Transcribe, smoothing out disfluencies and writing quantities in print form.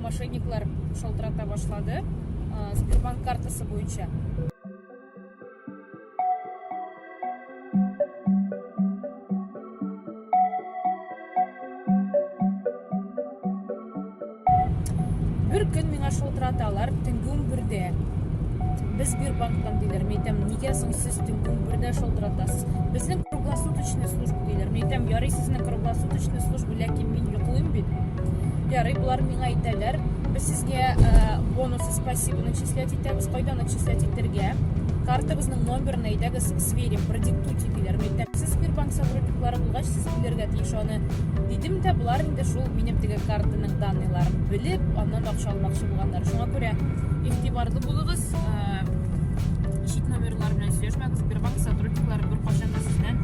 мошенниклар шалтырата башлады Сбербанк картасы буенча. Бер көн миңа шалтыраталар, төнге 11-дә. Без Сбербанктан диләр. Мин әйтәм, нигә соң сез төнге 11-дә шалтыратасыз? Безнең круглосуточная служба диләр. Мин әйтәм, ярый сезнең круглосуточная служба, ләкин мин йоклыйм бит. Ярый, болар миңа әйтәләр, без сезгә э, бонусы спасибо начислять итәбез. Кайдан начислять итәргә? Картагызның номерын әйдәгез, сверим, продиктуйте диләр. Мин әйтәм, сез Сбербанк сотрудниклары булгач, сез белергә тиеш аны. Дидем дә, болар инде шул минем теге картаның данныйларын белеп, аннан акча алмакчы булганнар. Шуңа күрә игътибарлы булыгыз, чит номерлар белән сөйләшмәгез. Сбербанк сотрудниклары беркайчан да сездән